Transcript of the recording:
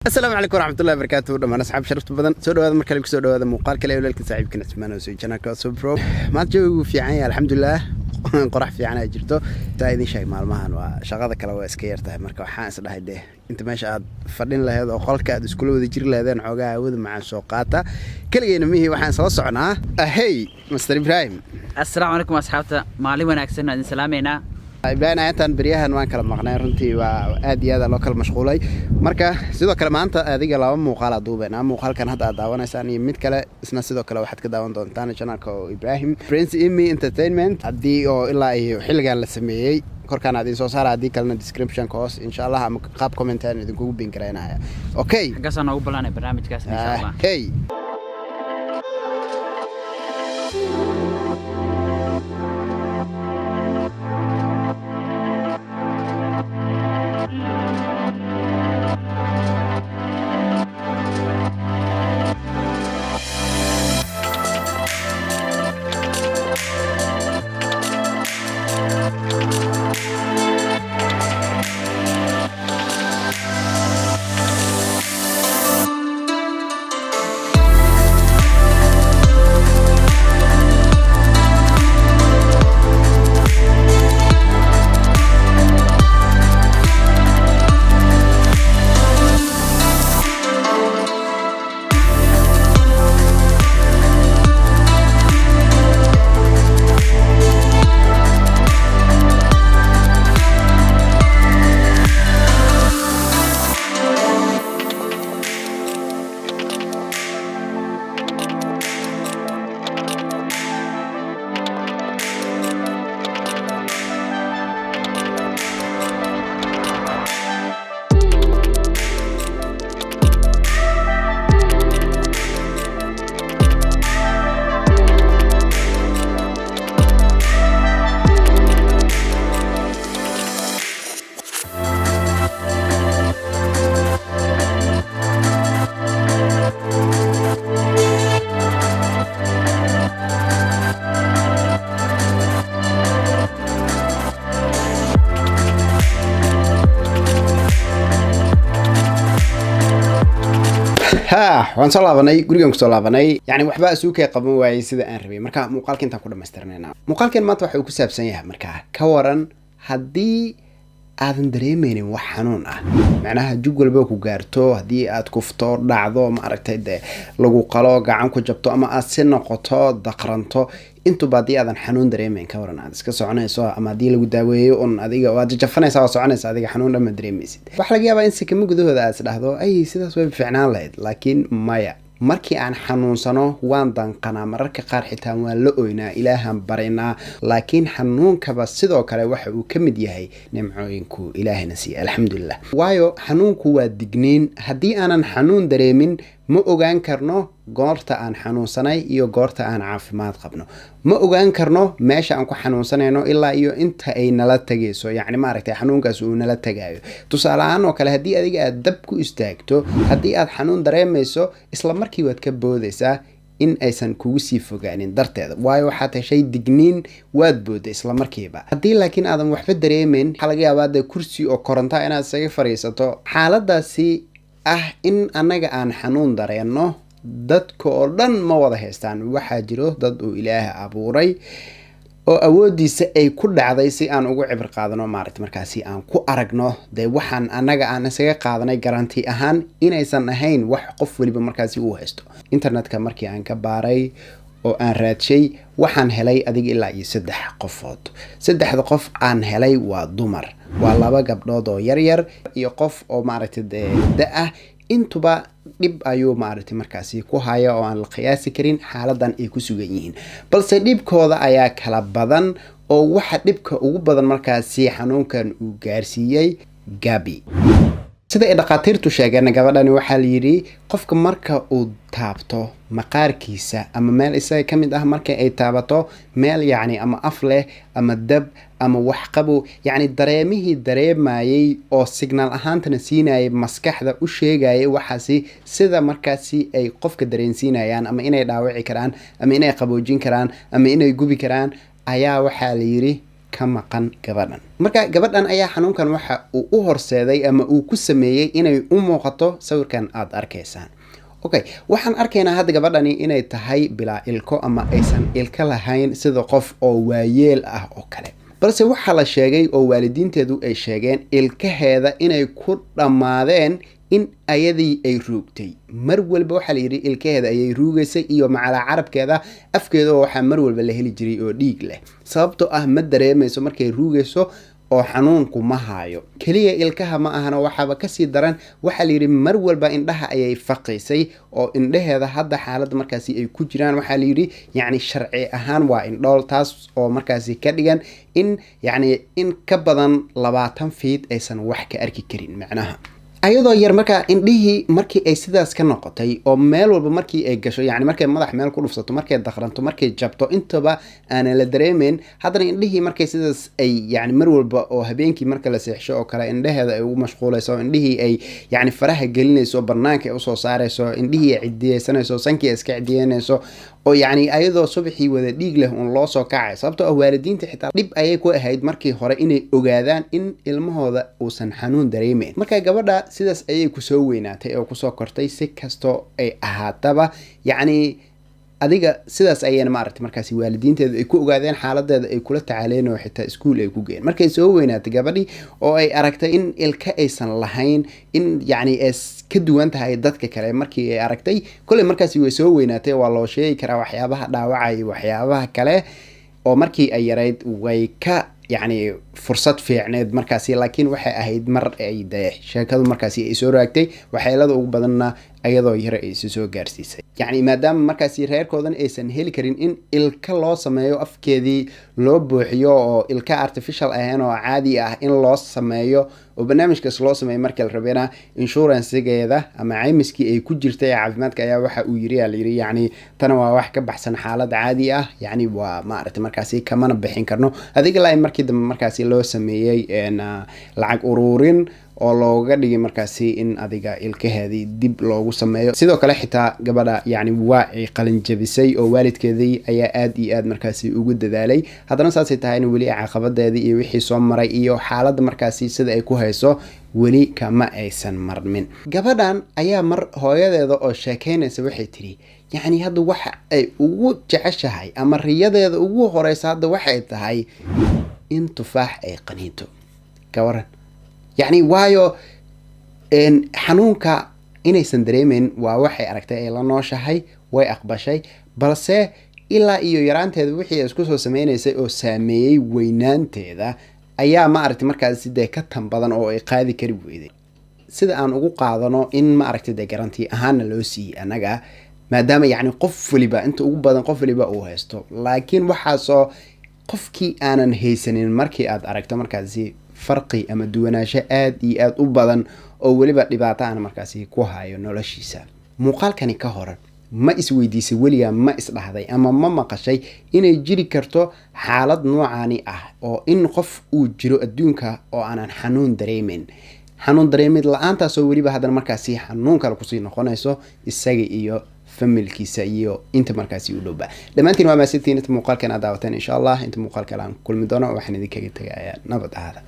Asalaamu calaykum waraxmatullahi wabarakaatu dhammaan asxaab sharafta badan, soo dhawaada mar kale, kusoo dhawaada muuqaal kale. Walaalka saaxiibkan Cismaan oo soo channelka Subro. Maanta jawigu fiican yahay, alxamdulilah, qorax fiican ay jirto. Taa idin sheeg, maalmahan waa shaqada kale waa iska yar tahay. Marka waxaan is dhahay, dee inta meesha aad fadhin lahayd oo qolka aad iskula wada jiri lahaydeen, xoogaa hawada macaan soo qaata. Keligeena mihii, waxaan isla soconaa ahey Master Ibrahim. Assalaamu calaykum asxaabta, maalin wanaagsan, waan idin salaameynaa. Ibrahim, ayantan beryahan waan kala maqnay, runtii waa aad iyo aad loo kala mashquulay. Marka sidoo kale maanta adiga laba muuqaal aad duubeynaa, muuqaalkan hadda aad daawanaysaan iyo mid kale isna sidoo kale waxaad ka daawan doontaan channelka oo Ibrahim, Prince Imi Entertainment. Haddii oo ilaa iyo xilligan la sameeyey korkaan aad idiin soo saara, haddii kalena descriptionka hoos insha Allah ama qaab comment aan idinkugu pin garaynaya. Okay. Xaggaasaa noogu ballanay barnaamijkaas insha Allah. Hey. Ha, waan soo laabanay, gurigan kusoo laabanay. Yani waxba isuukay qaban waayey sida aan rabay. Marka muuqaalka intaan ku dhamaystirnayna, muuqaalkan maanta waxa uu ku saabsan yahay, markaa ka waran haddii aadan dareemeynin wax xanuun ah? Macnaha jug walba ku gaarto, haddii aad kufto, dhacdo, ma aragtay, dee lagu qalo, gacan ku jabto ama aad si noqoto, daqranto, intuba haddii aadan xanuun dareemeyn, ka waran aad iska soconayso? Ama haddii lagu daaweeyo un adiga waad jajafanaysaa, waa soconaysa, adiga xanuun dhan ma dareemeysid. Waxaa laga yaabaa in sikamo gudahooda aad is dhahdo, "Ay, sidaas way fiicnaan lahayd." Laakiin maya, markii aan xanuunsano waan danqanaa, mararka qaar xitaa waan la oynaa, Ilaahaan baraynaa. Laakiin xanuunkaba sidoo kale waxa uu ka mid yahay nimcooyinku Ilaahayna siiya, alxamdulilah. Waayo xanuunku waa digniin. Haddii aanan xanuun dareemin, ma ogaan karno goorta aan xanuunsanay iyo goorta aan caafimaad qabno. Ma ogaan karno meesha aan ku xanuunsanayno ilaa iyo inta ay nala tegayso, yacni maaragtay, xanuunkaas uu nala tagayo. Tusaale ahaan oo kale, haddii adiga aad dab ku istaagto, haddii aad xanuun dareemayso, isla markii waad ka boodaysaa in aysan kugu sii fogaanin darteeda, waayo waxaad heshay digniin, waad booday isla markiiba. Haddii laakiin aadan waxba dareemeyn, waxaa laga yaabaa dee kursi oo koronta inaad isaga fadhiisato. Xaaladaasi ah in annaga aan xanuun dareenno, dadka oo dhan ma wada haystaan. Waxaa jiro dad uu Ilaah abuuray oo awooddiisa ay ku dhacday si aan ugu cibir qaadano, maaragta, markaasi aan ku aragno dee waxaan annaga aan isaga qaadanay garanti ahaan inaysan ahayn wax qof weliba markaasi uu haysto. Internetka markii aan ka baaray oo aan raadshay, waxaan helay adiga ilaa iyo saddex qofood. Saddexda qof aan helay waa dumar, waa laba gabdhood oo yaryar iyo qof oo maaragtay dee da ah. Intuba dhib ayuu maaragtay markaasi ku haya oo aan la qiyaasi karin xaaladan ay ku sugan yihiin, balse dhibkooda ayaa kala badan oo waxa dhibka ugu badan markaasi xanuunkan uu gaarsiiyey Gabi. Sida ay dhakhaatiirtu sheegeen, gabadhani waxaa la yidhi qofka marka uu taabto maqaarkiisa ama meel isaga ka mid ah, marka ay taabato meel yacni ama af leh ama dab ama wax qabow, yacni dareemihii dareemayay oo signal ahaantana siinayay maskaxda, u sheegayay waxaasi sida markaasi ay qofka dareensiinayaan, ama inay dhaawici karaan ama inay qaboojin karaan ama inay gubi karaan, ayaa waxaa la yidhi Ka maqan gabadhan. Marka gabadhan ayaa xanuunkan waxa uu u horseeday ama uu ku sameeyey inay u muuqato sawirkan aada arkaysaan. Okay, waxaan arkaynaa hadda gabadhani inay tahay bilaa ilko ama aysan ilko lahayn, sida qof oo waayeel ah oo kale. Balse waxaa la sheegay oo waalidiinteedu ay sheegeen ilkaheeda inay ku dhammaadeen in ayadii ay ruugtay mar walba. Waxaa la yidhi ilkaheeda ayay ruugaysay iyo macalaa carabkeeda, afkeeda waxaa mar walba la heli jiray oo dhiig leh, sababtoo ah ma dareemayso markay ruugayso oo xanuunku ma haayo. Keliya ilkaha ma ahana, waxaaba kasii daran, waxaa la yidhi mar walba indhaha ayay faqiysay oo indhaheeda hadda xaaladda markaasi ay ku jiraan, waxaa la yidhi yacni sharci ahaan waa indhool, taas oo markaasi ka dhigan in yacni in ka badan 20 feet aysan wax ka arki karin macnaha ayadoo yar. Marka indhihii markii ay sidaas ka noqotay oo meel walba markii ay gasho, yani markay madax meel ku dhufsato, markay daqranto, markay jabto, intaba aanan la dareemeyn, haddana indhihii markay sidaas ay yani mar walba oo habeenkii marka la seexsho oo kale indhaheeda ay ugu mashquulayso, indhihii ay yani faraha gelinayso, banaanka ay usoo saarayso, indhihii ay cidiyeysanayso, sankii ay iska cidiyeynayso, oo yacni ayadoo subaxii wada dhiig leh uun loo soo kacay, sababtoo ah waalidiinta xitaa dhib ayay ku ahayd markii hore inay ogaadaan in ilmahooda uusan xanuun dareemeyn. Marka gabadha sidaas ayay kusoo weynaatay oo kusoo kortay. Si kastoo ay ahaataba, yacni adiga sidaas ayayna maaragtay markaasi waalidiinteedu ay ku ogaadeen xaaladeeda, ay kula tacaaleen oo xitaa iskuul ay ku geeyeen. Markay soo weynaatay gabadhii oo ay aragtay in ilka aysan lahayn, in yacni ay ka duwan tahay dadka kale markii ay aragtay, kolley markaasi way soo weynaatay, waa loo sheegi karaa waxyaabaha dhaawacaya iyo waxyaabaha kale oo markii ay yarayd way ka yacni fursad fiicneed markaasi. Laakiin waxay ahayd mar ay dee sheekadu markaasi ay soo raagtay, waxyeelada ugu badanna ayadoo yara ay isu soo gaarsiisay, yacni maadaama markaasi reerkoodan aysan heli karin in ilka loo sameeyo, afkeedii loo buuxiyo oo ilka artificial ahayn oo caadi ah in loo sameeyo oo barnaamijkaas loo sameeyo markii la rabena, insurance-geeda ama caymiskii ay ku jirtay ee caafimaadka ayaa waxa uu yiri, aa la yiri, yacni tana waa wax ka baxsan xaalad caadi ah, yacni waa maaragtay markaasi kamana bixin karno adiga laa. Markii dambe markaasi loo sameeyey lacag ururin oo looga dhigay markaasi in adiga ilkaheedii dib loogu sameeyo. Sidoo kale xitaa gabadha yacni waa ay qalin jabisay oo waalidkeedii ayaa aad iyo aad markaasi ugu dadaalay. Haddana saasay tahayna weli caqabadeedii iyo wixii soo maray iyo xaaladda markaasi sida ay ku hayso weli kama aysan marmin. Gabadhan ayaa mar hooyadeeda oo sheekeynaysa waxay tiri, yacni hadda waxa ay ugu jeceshahay ama riyadeeda ugu horeysa hadda waxay tahay in tufaax ay qaniinto. Gabaran yacni waayo xanuunka inaysan dareemeyn waa waxay aragtay ay la nooshahay, way aqbashay. Balse ilaa iyo yaraanteeda wixii ay isku soo sameynaysay oo saameeyey weynaanteeda ayaa ma aragtay markaasi dee ka tan badan oo ay qaadi kari weyday. Sida aan ugu qaadano in ma aragtay dee guarantee ahaana loo siiyey annaga, maadaama yacni qof waliba, inta ugu badan qof waliba uu haysto, laakiin waxaasoo qofkii aanan haysanin markii aad aragto markaasi farqi ama duwanaansho aad iyo aad u badan oo weliba dhibaato aan markaasi ku hayo noloshiisa. Muuqaalkani ka hor ma isweydiisay weligaa, ma isdhahday ama ma maqashay inay jiri karto xaalad noocani ah oo in qof uu jiro adduunka oo aanan xanuun dareemeyn, xanuun dareemid la-aantaasoo weliba haddana markaasi xanuun kale kusii noqonayso isaga iyo familkiisa iyo inta markaasi u dhowba? Dhammaantiin waa mahadsantiin inta muuqaalkan aad daawateen. Insha Allah inta muuqaal kale aan kulmi doono, waxaan idinkaga tegayaa nabad ahaada.